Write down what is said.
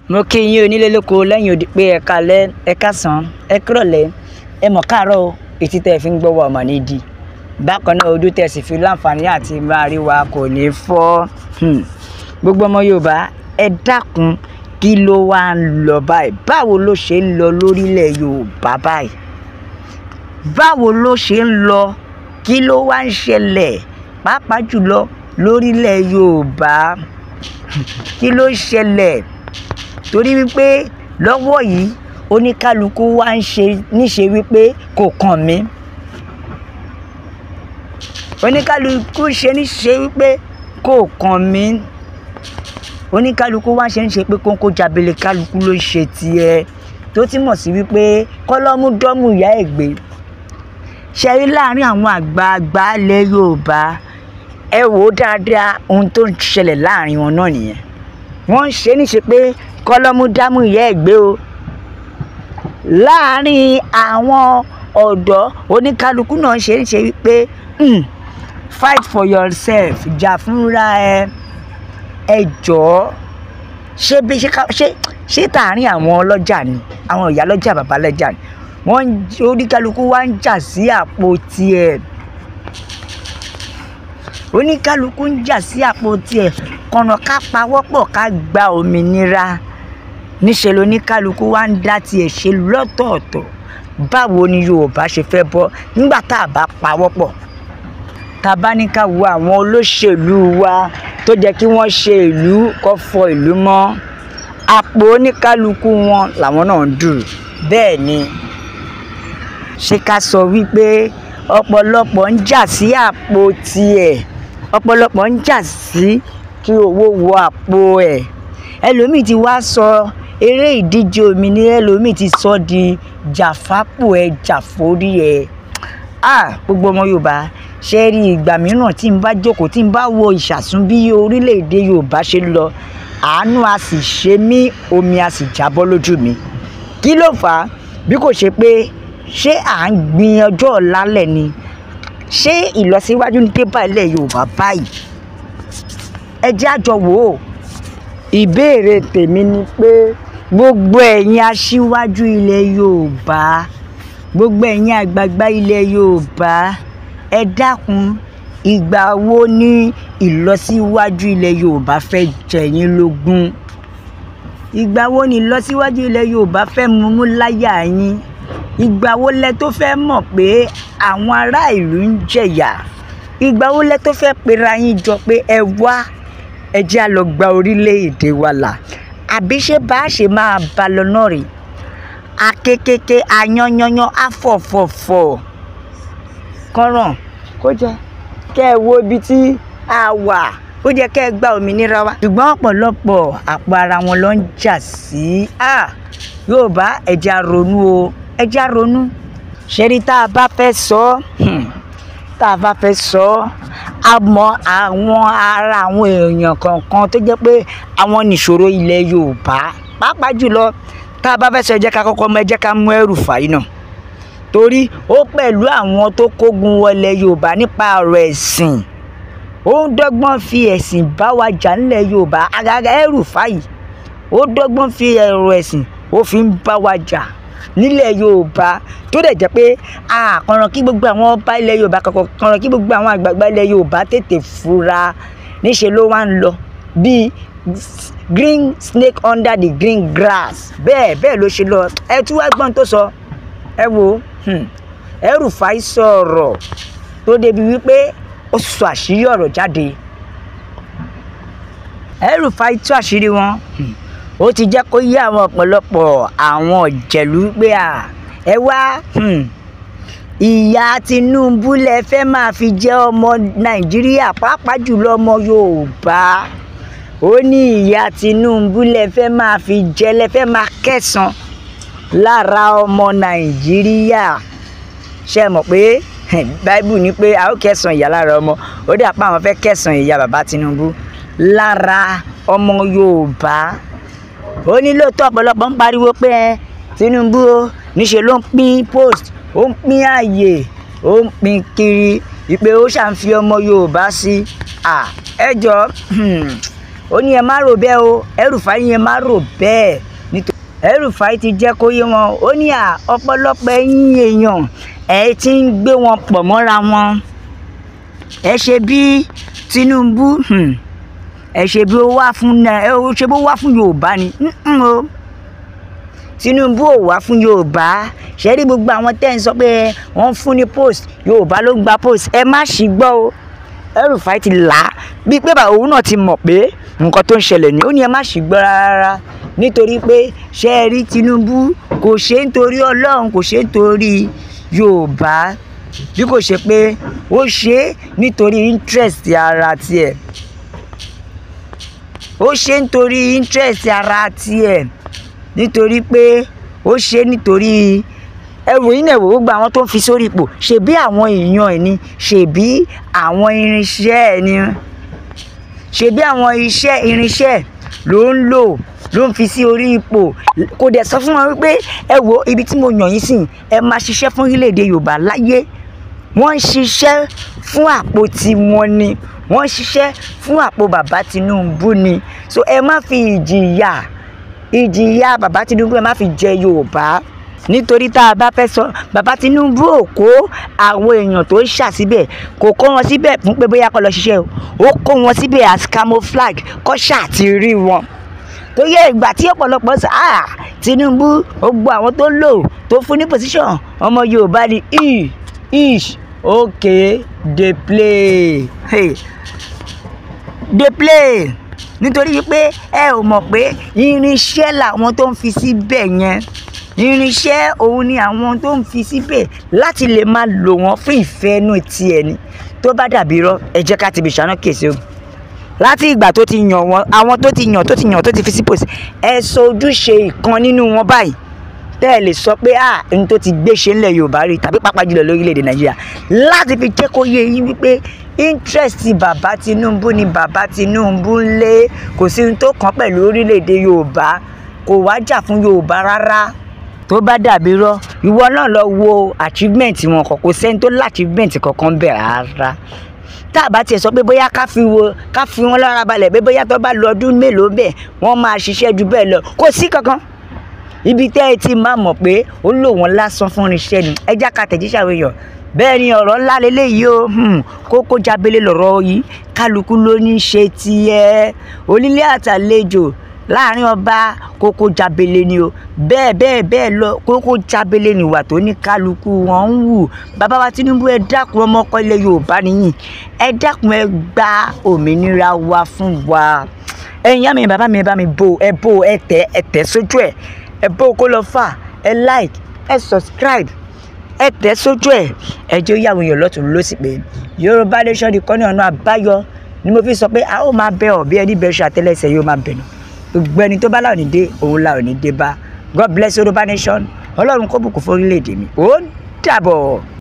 Mo kí yín onílé lóko lẹ́yìn odi pé ẹ káalẹ́, ẹ káàsán, ẹ kúrọ̀lẹ́, ẹ mọ̀ káàárọ̀ o, etí tẹ́ ẹ fi ń gbọ́ wa ò mà ní di. Bákan náà ojú tẹ́ ẹ sì fi láǹfààní àti máa rí wa kò ní fọ́. Gbogbo ọmọ Yorùbá, ẹ dákun, kí ló wá ń lọ báyìí? Báwo ló ṣe ń lọ lórílẹ̀ Yorùbá báyìí? Báwo ló ṣe ń lọ? Kí ló wá ń ṣẹlẹ̀? Pàápàá jùlọ lórílẹ̀ Yorùbá. Kí ló ṣẹlẹ̀? Torí wípé lọ́wọ́ yìí oníkálukú wá ń ṣe níṣe wípé kò kàn mí. Oníkálukú ṣe níṣe wípé kò kàn mí. Oníkálukú wá ṣe níṣe pé kóńkó jábélé kálukú ló ń ṣe tiẹ̀. Tó túmọ̀ sí wípé kọ́lọ́mú dọ́mú ìyá ẹ̀ gbé. Ṣé rí láàárín àwọn àgbààgbà ilẹ̀ Yorùbá, ẹ wò ó dáadáa ohun tó ń ṣẹlẹ̀ láàárín wọn náà nìyẹn. Wọ́n ń ṣe níṣe pé kọ́lọ́mú dámú ìyá ẹ̀ gbé o. Láàárín àwọn ọ̀dọ́ oníkálukú náà ṣe níṣe wípé fight for yourself, jà fúnra ẹ, ẹ jọ̀ọ́. Ṣé bí ṣe ká ṣé ṣé tààrin àwọn ọlọ́jà ni, àwọn ìyá lọ́jà, bàbá lọ́jà ni. Wọ́n oníkálukú wá ń jà sí àpò tiẹ̀. Oníkálukú ń jà sí àpò tiẹ̀. Kọ̀nà ká pawọ́pọ̀ ká gba òmìnira. Níṣe loníkálukú wá ń dá tiẹ̀ ṣe lọ́tọ̀ọ̀tọ̀. Báwo ni Yorùbá ṣe fẹ́ bọ́ nígbà tá a bá pawọ́pọ̀? Tá bá ní ká wo àwọn olóṣèlú wa tó jẹ́ kí wọ́n ṣe ìlú kó fọ ìlú mọ́, àpò oníkálukú wọn làwọn náà ń dù. Bẹ́ẹ̀ ni, ṣé ká sọ wípé ọ̀pọ̀lọpọ̀ ń jà sí àpò tiẹ̀, ọ̀pọ̀lọpọ̀ ń jà sí kí owó wọ àpò ẹ̀. Ẹlòmíì ti wá sọ eré ìdíje òmìnira, ẹlòmíì ti sọ di jàfápò ẹ, jàforí ẹ. Ah, gbogbo ọmọ Yorùbá, ṣé rí ìgbà mìíràn tí n bá jókòó, tí n bá wo ìṣàsùn bí orílẹ̀-èdè Yorùbá ṣe lọ, àánú a sì ṣe mí, omi a sì jábọ́ lójú mi. Kí ló fà á? Bí kò ṣe pé ṣé à ń gbin ọjọ́ ọ̀la lẹ̀ ni? Ṣé ìlọsíwájú ń dé bá ilẹ̀ Yorùbá báyìí? Ẹ jẹ́ á jọ wò ó. Ìbéèrè tèmi ni pé gbogbo ẹ̀yin aṣíwájú ilẹ̀ Yorùbá, gbogbo ẹ̀yin àgbààgbà ilẹ̀ Yorùbá, ẹ dákun, ìgbà wo ni ìlọsíwájú ilẹ̀ Yorùbá fẹ́ jẹ yín lógún? Ìgbà wo ni ìlọsíwájú ilẹ̀ Yorùbá fẹ́ mumú láyà yín? Ìgbà wo lẹ tó fẹ́ mọ̀ pé àwọn ará ìlú ń jẹ̀yà? Ìgbà wo lẹ tó fẹ́ pera yín jọ pé ẹ wá, ẹ jẹ́ á lọ gba orílẹ̀-èdè wa là? Àbí ṣé bá ṣe máa bá lọ náà rè? Akékèké, ayányányán, afọ̀fọ̀fọ̀. Kọ́ràn kó jẹ́ kẹ́ ẹ wo ibi tí a wà, ó jẹ́ kẹ́ ẹ gba òmìnira wa. Ṣùgbọ́n ọ̀pọ̀lọpọ̀ àpò ara wọn ló ń jà sí. Ah, Yorùbá, ẹ jẹ́ á ronú o, ẹ jẹ́ á ronú. Ṣé rí tá a bá fẹ́ sọ, tá a bá fẹ́ sọ, a mọ àwọn ara àwọn èèyàn kọ̀ọ̀kan tó jẹ́ pé àwọn nìṣòro ilẹ̀ Yorùbá. Pàápàá jùlọ tá a bá fẹ́ sọ, ẹ jẹ́ ká kọ́kọ́ mọ̀, ẹ jẹ́ ká mú El-Rufai náà. Torí ó pẹ̀lú àwọn tó kógun wọlé Yorùbá nípa ọ̀rọ̀ ẹ̀sìn. Ó ń dọ́gbọ́n fi ẹ̀sìn bá wa jà nílẹ̀ Yorùbá. Àgàgà El-Rufai, ó dọ́gbọ́n fi ọ̀rọ̀ ẹ̀sìn, ó fi ń bá wa jà nílẹ̀ Yorùbá. Tó dẹ̀ jẹ́ pé a kànràn kí gbogbo àwọn ọba ilẹ̀ Yorùbá, kànràn kí gbogbo àwọn àgbààgbà ilẹ̀ Yorùbá tètè fura. Níṣe ló wá ń lọ bí green snake under the green grass. Bẹ́ẹ̀ bẹ́ẹ̀ ló ṣe lọ. Ẹ tún wá gbọ́n tó sọ. Ẹ wo, El-Rufai sọ̀rọ̀ tó débi wípé ó sọ àṣírí ọ̀rọ̀ jáde. El-Rufai tú àṣírí wọn. Ó ti jẹ́ kó yé àwọn ọ̀pọ̀lọpọ̀ àwọn ọ̀jẹ̀lú pé à, ẹ wá, ìyà Tinubu lẹ fẹ́ máa fi jẹ ọmọ Nàìjíríà, pàápàá jùlọ ọmọ Yorùbá. Ó ní ìyà Tinubu lẹ fẹ́ máa fi jẹ, lẹ fẹ́ máa kẹ̀san lára ọmọ Nàìjíríà. Ṣé ẹ mọ̀ pé Báíbù ní pé a ó kẹ̀san ìyà lára ọmọ. Ó dà pé àwọn fẹ́ kẹ̀san ìyà bàbá Tinubu lára ọmọ Yorùbá. Ó ní lóòótọ́ ọ̀pọ̀lọpọ̀ ń pariwo pé ẹ Tinubu o, níṣe ló ń pín post, ó ń pín ààyè, ó ń pín kiri, ìpè ó ṣà ń fi ọmọ Yorùbá sí. À, ẹ jọ, Ó ní ẹ má rò bẹ́ẹ̀ o, El-Rufai ní ẹ má rò bẹ́ẹ̀. Nítorí El-Rufai ti jẹ́ kó yé wọn, ó ní à ọ̀pọ̀lọpọ̀ ẹ̀yin èèyàn ẹ ti ń gbé wọn pọ̀ mọ́ra wọn. Ẹ ṣe bí Tinubu, ẹ ṣe bí ó wá fún, ẹ ṣe bí ó wá fún Yorùbá ni. O Tinubu ò wá fún Yorùbá. Ṣe rí gbogbo àwọn tẹ́ ń sọ pé wọ́n fún ní post, Yorùbá ló ń gba post, ẹ má ṣì gbọ́ o. El-Rufai ti là á bíi pé bàbá òun náà ti mọ̀ pé nǹkan tó ń ṣẹlẹ̀ ni. Ó ní ẹ má ṣì gbọ́ rárá, nítorí pé ṣe é rí Tinubu kò ṣe é nítorí Ọlọ́run, kò ṣe é nítorí Yorùbá, bí kò ṣe pé ó ṣe é nítorí interest ara tiẹ̀. Ó ṣe é nítorí interest ara tiẹ̀, nítorí pé ó ṣe é nítorí ẹwò yín náà wò ó gba àwọn tó ń fi sórí ipò, ṣebí àwọn èèyàn ẹ̀ ni, ṣebí àwọn irinṣẹ́ ẹ̀ ni, ṣebí àwọn iṣẹ́ irinṣẹ́ ló ń lò, ló ń fi sí orí ipò. Kò dẹ̀ sọ fún wọn wípé ẹ wo ibi tí mo yàn yín sí, ẹ máa ṣiṣẹ́ fún orílẹ̀-èdè Yorùbá láyé. Wọ́n ń ṣiṣẹ́ fún àpò tiwọn ni, wọ́n ń ṣiṣẹ́ fún àpò bàbá Tinubu ni. So ẹ má fi ìjìyà bàbá Tinubu ẹ má fi jẹ Yorùbá. Nítorí tá a bá fẹ́ sọ, bàbá Tinubu ò kó àwọn èèyàn tó ń ṣà síbẹ̀, kò kó wọn síbẹ̀ fún pé bóyá kó lọ ṣiṣẹ́ o, ó kó wọn síbẹ̀ as camouflage kó ṣáà ti rí wọn. Torí ìgbà tí ọ̀pọ̀lọpọ̀ sọ, Tinubu ó gbọ́ àwọn tó ń lò tó fún ní position ọmọ Yorùbá ni, ish, okay, dey play, hey, dey play. Nítorí wípé ẹ ò mọ̀ pé irinṣẹ́ làwọn tó ń fi síbẹ̀ yẹn, irinṣẹ́ òun ni àwọn tó ń fi síbẹ̀ láti lè máa lò wọ́n fún ìfẹ́ inú tiẹ̀ ni. Tó bá dàbí irọ́, ẹ jẹ́ ká ti bìṣà náà kèsì o. Láti ìgbà tó ti yàn wọ́n, àwọn tó ti yàn, tó ti yàn, tó ti fi sí post, ẹ sọ ojúṣe ìkan nínú wọn báyìí tẹ́ ẹ lè sọ pé n tó ti gbé ṣe ńlẹ̀ Yorùbá rí tàbí pàápàá jùlọ lórílẹ̀‐èdè Nàìjíríà, láti fi jẹ́ kó yé yín wípé interest bàbá Tinubu ni bàbá Tinubu ń lé, kò sí ohun tó kàn pẹ̀lú orílẹ̀‐èdè Yorùbá, kò wá jà fún Yorùbá rárá. Tó bá dàbí irọ́, ìwọ náà lọ wo achievement wọn kàn, kò sẹ́ni tó l'achievement kankan bẹ̀ rárá. Tá a bá tiẹ̀ sọ pé bóyá ká fi wọn lára balẹ̀ pé bóyá tó bá lọ ọdún mélòó bẹ́ẹ̀ wọ́n máa ṣiṣẹ́ ju bẹ́ẹ̀ lọ, kò sí kankan. Ibi tẹ́ ẹ ti máa mọ̀ pé ó lò wọ́n lásán fún irinṣẹ́ ni. Ẹ já ka tẹ̀jíṣẹ́ àwọn èèyàn. Bẹ́ẹ̀ ni ọ̀rọ̀ ńlá leléyìí o, kókó jábélé lọ̀rọ̀ yìí, kálukú ló ní ṣe tiẹ̀. Onílé àtàlejò láàrin ọba, kókó jábélé ni o. Bẹ́ẹ̀ bẹ́ẹ̀ bẹ́ẹ̀ lọ, kókó jábélé ni ìwà tó ní kálukú wọn ń wù. Bàbá wa Tinubu, ẹ dákun, ọmọ ọkọ ilẹ̀ Yorùbá nìyí, ẹ dákun, ẹ gba òmìnira wa fún wa. Ẹ̀yin ìyá mi, bàbá mi, ẹ bá mi bò, ẹ bò, ẹ tẹ̀, ẹ tẹ̀ sójú ẹ̀, ẹ bò kó lọ fà, ẹ like, ẹ subscribe, ẹ tẹ̀ sójú ẹ̀, ẹ jẹ́ ó yàwó èèyàn lọ́tùn lósì pé Yorùbá Nation nìkan ní ọ̀nà àbáyọ ni mo fi sọ pé a ó máa bẹ ọ̀ bí ẹni bẹ ṣe àtẹ́lẹsẹ̀ yóò máa bẹ̀nù. Gbogbo ẹni tó bá láò ní dé, òun láò ní dé bá. God bless Yorùbá Nation. Ọlọ́run kó bùkún fún orílẹ̀-èdè mi. Ó dàbọ̀.